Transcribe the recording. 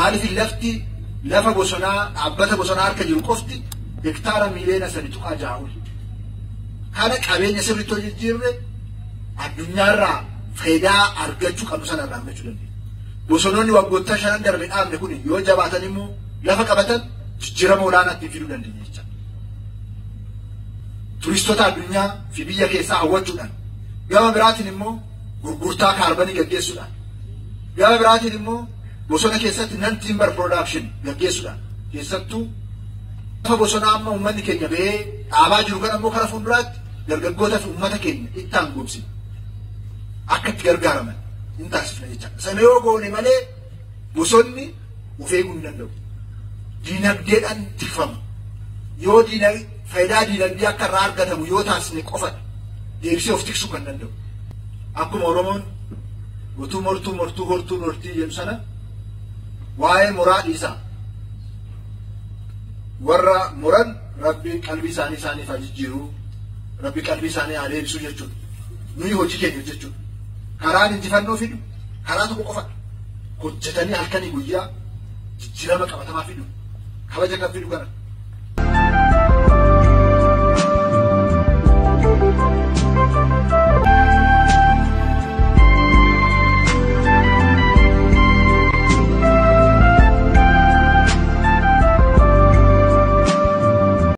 Maaliif lafti lafa bosonaa dhaabbata bosonaa harka jiru qofti hektaara 3.6 miliyoona oli. Kana qabeenya sirriitti hojii jijjiirre addunyaarraa faayidaa argachuu qabnu sanarraa argachuu dandeenya. Bosonoonni waggoottan 5 darbe dhaabne kun yoo jabaatan immoo lafa qabatan jijjiirama olaanaa ittiin fiduu dandeenya jechuudha. Turistoota addunyaa fi biyya keessaa hawwachuudhaan gama biraatiin immoo gurgurtaa kaarbanii gaggeessuudhaan gama biraatiin immoo bosona keessatti non timber production gaggeessuudhaan keessattuu lafa bosonaa amma uummanni keenya ba'ee dhaabaa jiru kan ammoo kara fuulduraatti dargaggoota fi uummata keenya itti aangoomsina. Akka itti gargaaraman hin taasifna jechuudha. Sana yoo goone malee bosonni of eeguu hin danda'u. Diinagdeedhaan tikfama. Yoo faayidaa diinagdee akka irraa argatamu yoo taasisne qofadha. Deebisee of tiksuu kan danda'u. Akkuma Oromoon utuu mortuu mortuu hortuu hortii jedhu sana waa'ee moraa dhiisaa. Warra moran rabbi qalbii isaanii isaaniif haa jijjiiruu, rabbi qalbii isaanii haa deebisuu jechuudha. Nuyi hojii keenya hojjechuudha. Karaan injifannoo fidu karaa tokko qofadha. Hojjetanii halkanii guyyaa jijjiirama qabatamaa fidu. Kabaja kan fidu kana.